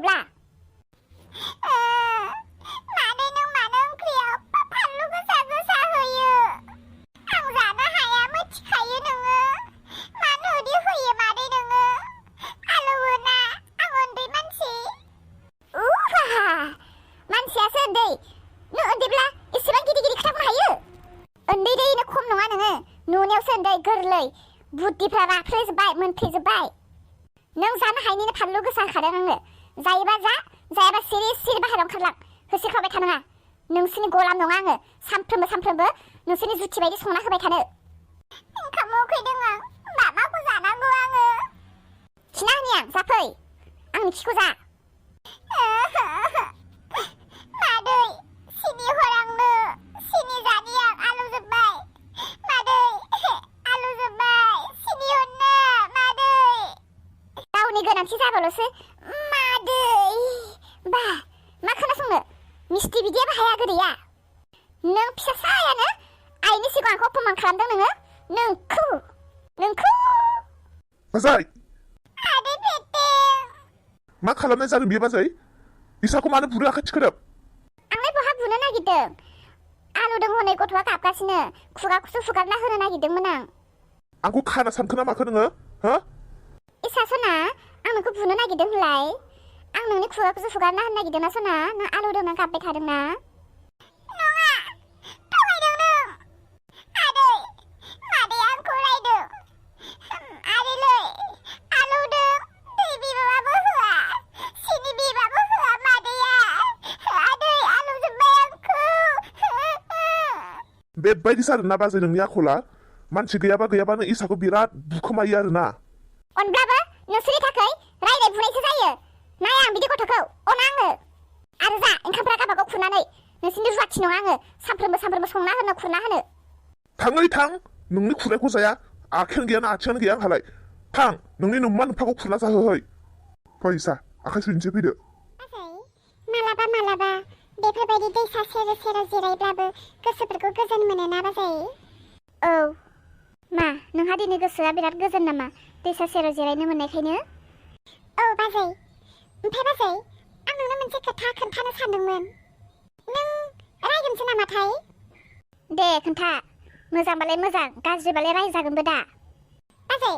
मानोब्ला मादै नों मानो ओंख्रियाव फानलु गोसा गोसा होयो आं जानो हाया मिथिखायो नोङो मानो बिदि होयो मादै नोङो आलौवो ना आं उन्दै मानसि मानसियासो उन्दै नों उन्दैब्ला इसेबां गिदिर गिदिर खोथा बुंनो हायो उन्दैनो खम नङा नोङो नुनायावसो उन्दै गोरलै बुद्धिफ्रा राफ्लेजोब्बाय मोनफ्लेजोब्बाय नों जानो हायिनिनो फानलु गोसा होखादों आंनो जायोबा जा जायाबा सिरि सिरि बाहेरायाव ओंखारलां होसिख्रावबाय थानाङा नोंसोरनि गलाम नङा आङो सानफ्रोमबो नोंसोरनि जुथि बायदि संना होबाय थानो ओंखाम उखैदों आं माबाखौ जानांगौ आङो खिना होनि आं जाफै आंनि खिखौ जा मादै सिनि हर आंनो सिनि जानि आं आलौजोब्बाय मादै आलौजोब्बाय सिनि हरनो मादै गावनि गोनांथि जाबाल'सो मादै बा मा खोनासंनो मिस्टि बिदियाबो हाया गोदैया नों फिसासायानो आइनि सिगाङाव आंखौ अपमान खालामदों नोंखौ बाजै आदै पेटे मा खालामनाय जादों बे बाजै इसाखौ मानो बुनो आखाइ थिखोदों आंलाय बहा बुनो नागिरदों आलौदों हनै गथ'आ गाबगासिनो खुगाखौसो फुगारना होनो नागिरदोंमोन आंखौ खाना सानखो ना माखो नोङो हो इसा सना आं नोंखौ बुनो नागिरदों होनलाय आं नोंनि खुगाखौसो फुगारना होनो नागिरदों ना सना नों आलौदों ना गाबबाय थादों ना नङा थगायदों नों आदै मादै आंखौ रायदों आदैलै आलौदों दै बिबाबो होआ सिनि बिबाबो होआ मादैया आदै आलौजोब्बाय आंखौ बेबायदि जादों ना बाजै नोंनि आखला मानसि गैयाबानो इसाखौ बिराद बुखोमायो आरोना अनब्लाबो नोंसोरनि थाखाय रायलाय बुनायसो जायो नाय आं बिदि गथ'खौ अना आङो आरो जा ओंखामफ्रा गाबागाव खुरनानै नोंसोरनि रुवाथि नङा आङो सानफ्रोमबो संना होनो खुरना होनो थाङै थां नोंनि खुरनायखौ जाया आखें गैयाना आथिङानो गैया आंहालाय थां नोंनि नमा नुफाखौ खुरना जाहोहै फै इसा आखाइ सुनोसै फैदो मालाबा बेफोरबायदि दैसा सेर सेराव जिरायब्लाबो गोसोफोरखौ गोजोन मोनो ना बाजै औ मा नोंहा दिनै गोसोआ बिराद गोजोन नामा दैसा सेराव जिरायनो मोननायखायनो औ बाजै ओमफ्राय बाजै आं नोंनो मोनसे खोथा खोन्थानो सानदोंमोन नों रायगोनसो नामाथाय दे खोन्था मोजांबालाय मोजां गाज्रिबालाय रायजागोनबो दा बाजै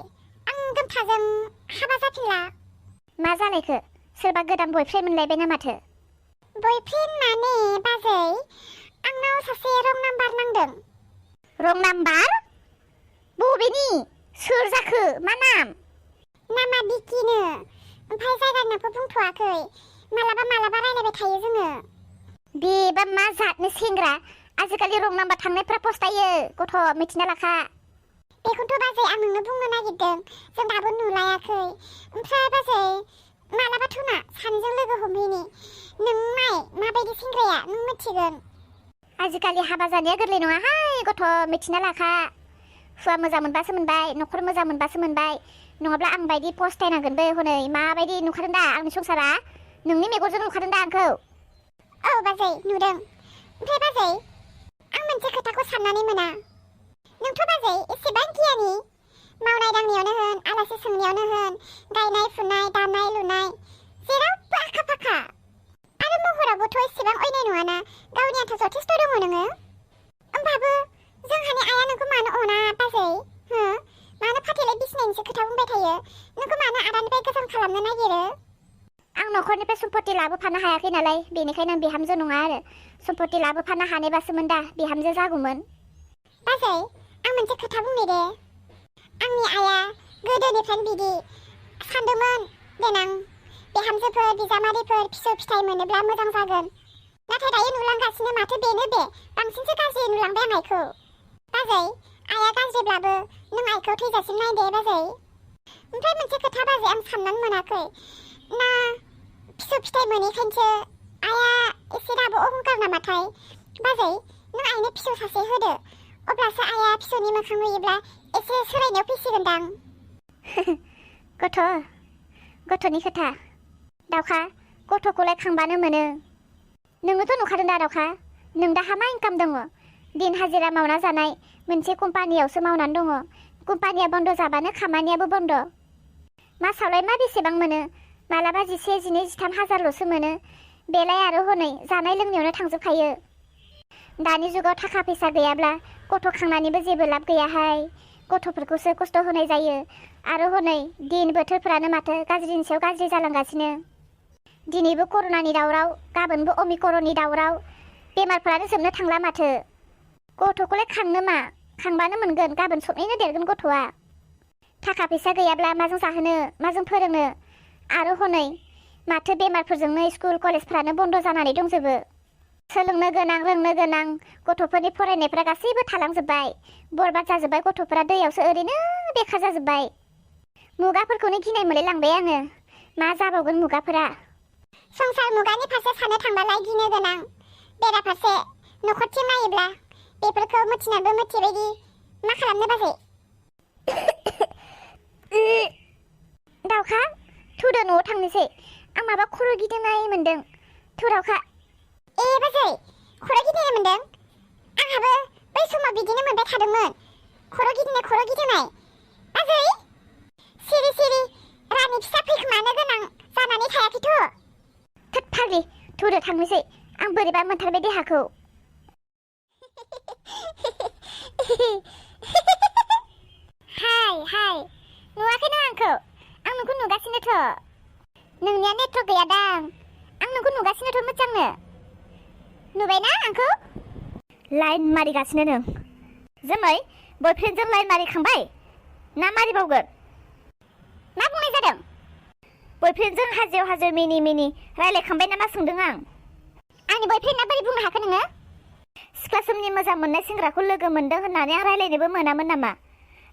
आं गोमथाजों हाबा जाफिनला मा जालायखो सोरबा गोदान बयफ्रेन्ड मोनलायबाय ना माथो बयफ्रेन्ड माने बाजै आंनाव सासे रं नाम्बार नांदों रं नाम्बार बबेनि सोर जाखो मा नाम नामा बिकिनो ओमफ्राय जायगानिखौ बुंथ'वाखै मालाबा रायलायबाय थायो जोङो बेबा मा जातनि सेंग्रा आजिखालि रं नाम्बार थांनायफ्रा फस्थायो गथ' मिथिना लाखा बेखौथ' बाजै आं नोंनो बुंनो नागिरदों जों दाबो नुलायाखै ओमफ्राय बाजै मालाबा थुना सानैजों लोगो हमहैनि नों नाय माबायदि सेंग्राया नों मिथिगोन आजिखालि हाबा जानाया गोरलै नङाहाय गथ' मिथिना लाखा हुवा मोजां मोनबासो मोनबाय न'खर मोजां मोनबासो मोनबाय नङाब्ला आं बायदि फस्थायनांगोनबो हनै माबायदि नुखादों दा आंनि संसारा नोंनि मेगनजों नुखादों दा आंखौ औ बाजै नुदों ओमफ्राय बाजै आं मोनसे खोथाखौ साननानै मोना नोंथ' बाजै एसेबां गियानि मावनाय दांनायावनो होन आलासि सोंनायावनो होन गायनाय फुनाय दानाय लुनाय जेरावबो आखा फाखा आरो महरावबोथ' एसेबां अयनाय नङाना गावनि आन्था जथेस्थ' दङ नोङो होमबाबो जोंहानि आइया नोंखौ मानो अना बाजै हो मानो फाथैलाय बिसिनायनिसो खोथा बुंबाय थायो नोंखौ मानो आदानिफ्राय गोजान खालामनो नागिरो आं न'खरनिफ्राय सम्पति लाबोफानो हायाखै नालाय बेनिखायनो आं बिहामजो नङा आरो सम्पति लाबोफानो हानायबासोमोन दा बिहामजो जागौमोन बाजै आं मोनसे खोथा बुंनो दे आंनि आइया गोदोनिफ्रायनो बिदि सानदोंमोन देनां बिहामजोफोर बिजामादैफोर फिसौ फिथाइ मोनोब्ला मोजां जागोन नाथाय दायो नुलांगासिनो माथो बेनो बे बांसिनसो गाज्रि नुलांबाय आं आइखौ बाजै आइया गाज्रिब्लाबो नों आइखौ थैजासिम नायदे बाजै ओमफ्राय मोनसे खोथा बाजै आं साननानै मोनाखै ना फिसौ फिथाइ मोनैखायसो आइया एसे दाबो अहंकार नामाथाय बाजै नों आइनो फिसौ सासे होदो अब्लासो आइया फिसौनि मोखां नुयोब्ला एसे सोलायनायाव फैसिगोनदां गथ'नि खोथा दाउखा गथ'खौलाय खांबानो मोनो नोंनोथ' नुखादों दा दाउखा नों दाहा मा इनकाम दङ दिन हाजिरा मावना जानाय मोनसे कम्पानियावसो मावनानै दङ कम्पानिया बन्द जाबानो खामानियाबो बन्द मासावलाय मा बेसेबां मोनो मालाबा 11, 12, 13 हाजारल'सो मोनो। बेलाय आरो हनै जानाय लोंनायावनो थांजोबखायो। दानि जुगाव थाखा फैसा गैयाब्ला गथ' खांनानैबो जेबो लाब गैयाहाय। गथ'फोरखौसो खस्थ' होनाय जायो। आरो हनै दिन बोथोरफ्रानो माथो गाज्रिनि सायाव गाज्रि जालांगासिनो। दिनैबो कर'नानि दावराव, गाबोनबो अमिक्रननि दावराव। बेमारफोरानो जोबनो थांला माथो। गथ'खौलाय खांनो मा? खांबानो मोनगोन, गाबोन सबनैनो देरगोन गथ'आ। थाखा फैसा गैयाब्ला माजों जाहोनो, माजों फोरोंनो। आरो हनै माथो बेमारफोरजोंनो स्कुल कलेजफ्रानो बन्द' जानानै दंजोबो। सोलोंनो गोनां, रोंनो गोनां गथ'फोरनि फरायनायफ्रा गासैबो थालांजोब्बाय। बरबाद जाजोब्बाय गथ'फोरा दैयावसो ओरैनो बेखार जाजोब्बाय। मुगाफोरखौनो गिनाय मोनलायलांबाय आङो। मा जाबावगोन मुगाफोरा। संसार मुगानि फारसे साननो थांबालाय गिनो गोनां। बेराफारसे न'खरथिं नायोब्ला बेफोरखौ मिथिनानैबो मिथिबायदि मा खालामनो बाजै? दाउखा, थुदो न'आव थांनोसै। आं माबा खर' गिदिंनाय मोनदों। थु दाउखा। बाजै, खर' गिदिंनाय मोनदों? आंहाबो बै समाव बिदिनो मोनबाय थादोंमोन। खर' गिदिंनाय। बाजै, सिरि सिरि रानि फिसा फैखोमानो गोनां जानानै थायाखैथ'? थोद फाग्लि, थुदो थांनोसै। आं बोरैबा मोनथारबाय देहाखौ। हाय, नुवाखै नों आंखौ? आं नोंखौ नुगासिनोथ'। नोंनिया नेटवर्क गैया दां। आं नोंखौ नुगासिनोथ' मोजांनो। नुबायना आंखौ? लाइन मारिगासिनो नों। जोमै, बयफ्रेन्डजों लाइन मारिखांबाय ना मारिबावगोन? मा बुंनाय जादों? बयफ्रेन्डजों हाजो मिनि रायलायखांबाय नामा सोंदों आं। आंनि बयफ्रेन्डआ बोरै बुंनो हाखो नोङो? सिख्ला समनि मोजां मोननाय सेंग्राखौ लोगो मोनदों होननानै आं रायलायनोबो मोनामोन नामा?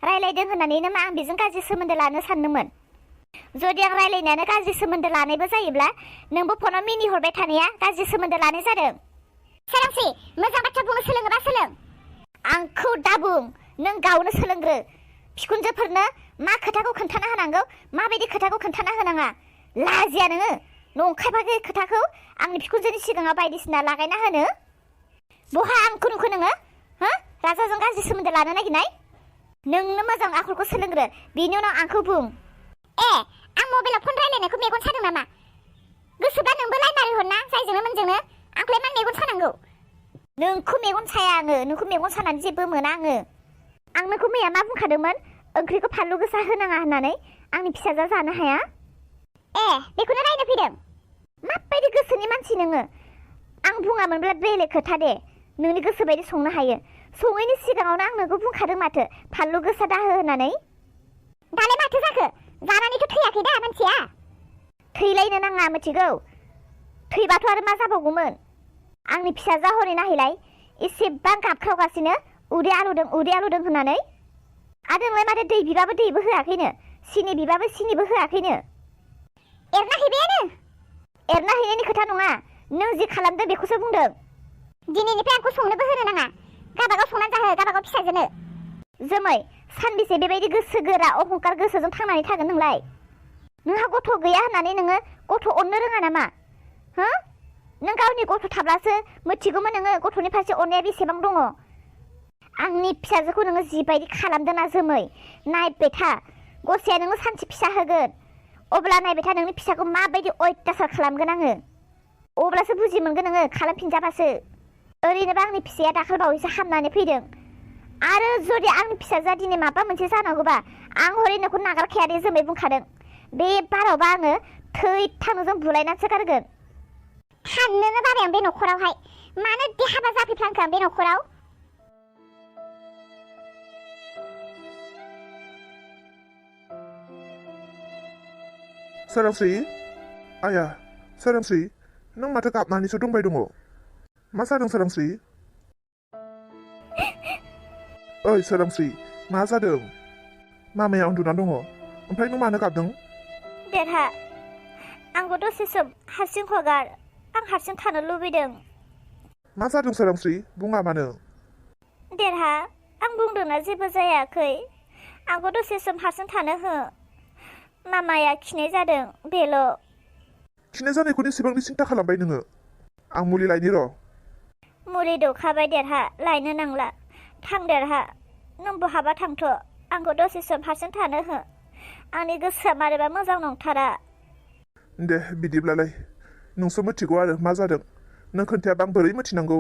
रायलायदों होननानैनो मा आं बेजों गाज्रि सोमोन्दो लानो सानदोंमोन? जुदि आं रायलायनायानो गाज्रि सोमोन्दो लानायबो जायोब्ला नोंबो फनाव मिनिहरबाय थानाया गाज्रि सोमोन्दो लानाय जादों। सोरांसि, मोजां बाथ्रा बुंनो सोलोङोबा सोलों। आंखौ दाबुं, नों गावनो सोलोंग्रो। बिखुनजोफोरनो मा खोथाखौ खोन्थाना होनांगौ, माबायदि खोथाखौ खोन्थाना होनाङा। लाजिया नोङो नंखाय बागै खोथाखौ आंनि बिखुनजोनि सिगाङाव बायदिसिना लागायना होनो। बहा आंखौ नुखो नोङो? राजाजों गाज्रि सोमोन्दो लानो नागिरनाय? नोंनो मोजां आखलखौ सोलोंग्रो, बिनि उनाव आंखौ बुं। आं मबाइलाव फन रायलायनायखौ मेगन सादों नामा? गोसोबा नोंबो लाइन मारिहरना जायजोंनो मोनजोंनो। आंखौलाय मा मेगन सानांगौ? नोंखौ मेगन साया आङो। नोंखौ मेगन सानानै जेबो मोना आङो। आं नोंखौ मैया मा बुंखादोंमोन? ओंख्रिखौ फानलु गोसा होनाङा होननानै आंनि फिसाजोआ जानो हाया। बेखौनो रायनो फैदों? माबायदि गोसोनि मानसि नोङो? आं बुङामोनब्ला बेलेग खोथा दे। नोंनि गोसो बायदि संनो हायो। सङैनि सिगाङावनो आं नोंखौ बुंखादों माथो फानलु गोसा दाहो होननानै। दालाय माथो जाखो? जानानैथ' थैयाखै दा मानसिया? थैलायनो नाङा मिथिगौ। थैबाथ' आरो मा जाबावगौमोन? आंनि फिसाजोआ हरै नायहैलाय एसेबां गाबख्रावगासिनो उदै आलौदों होननानै। आरो नोंलाय माथो दै बिबाबो दैबो होआखैनो, सिनि बिबाबो सिनिबो होआखैनो। एरना हैबायानो। एरना हैनायनि खोथा नङा, नों जि खालामदों बेखौसो बुंदों। दिनैनिफ्राय आंखौ संनोबो होनो नाङा। गाबागाव संनानै जाहो, गाबागाव फिसाजोनो। जोमै, सानबेसे बेबायदि गोसो गोरा अहंकार गोसोजों थांनानै थागोन नोंलाय? नोंहा गथ' गैया होननानै नोङो गथ' अननो रोङा नामा? नों गावनि गथ' थाब्लासो मिथिगौमोन नोङो गथ'नि फारसे अननाया बेसेबां दङ। आंनि फिसाजोखौ नोङो जिबायदि खालामदों ना जोमै, नायबाय था। गसाया नोङो सानसे फिसा होगोन, अब्ला नायबाय था नोंनि फिसाखौ माबायदि अयथासार खालामगोन आङो। अब्लासो बुजि मोनगोन नोङो खालामफिनजाबासो। ओरैनोबा आंनि फिसाया दाखालि बावैसो हामनानै फैदों। आरो जुदि आंनि फिसाजोआ दिनै माबा मोनसे जानांगौबा आं हरै नोंखौ नागारखाया दे जोमै बुंखादों। बे बारावबा आङो थैथांजों बुलायनानैसो गारगोन। थानोनो बाबाय आं बे न'खरावहाय। मानो दे हाबा जाफैफ्लांखो आं बे न'खराव? सोरांस्रि, आया सोरांस्रि, नों माथो गाबनानैसो दंबाय दङ? मा जादों सोरांस्रि? ओइ सोरांस्रि, मा जादों? मामाया उन्दुना दङ, ओमफ्राय नों मानो गाबदों? देरहा, आंखौ दसे सम हारसिं हगार। आं हारसिं थानो लुबैदों। मा जादों सोरांस्रि? बुङा मानो? देरहा, आं बुंदोंना जेबो जायाखै। आंखौ दसे सम हारसिं थानो हो। मामाया खिनाय जादों बेल'। खिनाय जानायखौनो एसेबांनि सिन्था खालामबाय नोङो? आं मुलि लायनि र'। मुलि दौखाबाय देरहा, लायनो नांला। थां देरहा, नों बहाबा थांथ'। आंखौ दसे सम हारसिं थानो हो। आंनि गोसोआ मारैबा मोजां नंथारा। दे बिदिब्लालाय नोंसो मिथिगौ आरो मा जादों नों खोन्थायाबा आं बोरै मिथिनांगौ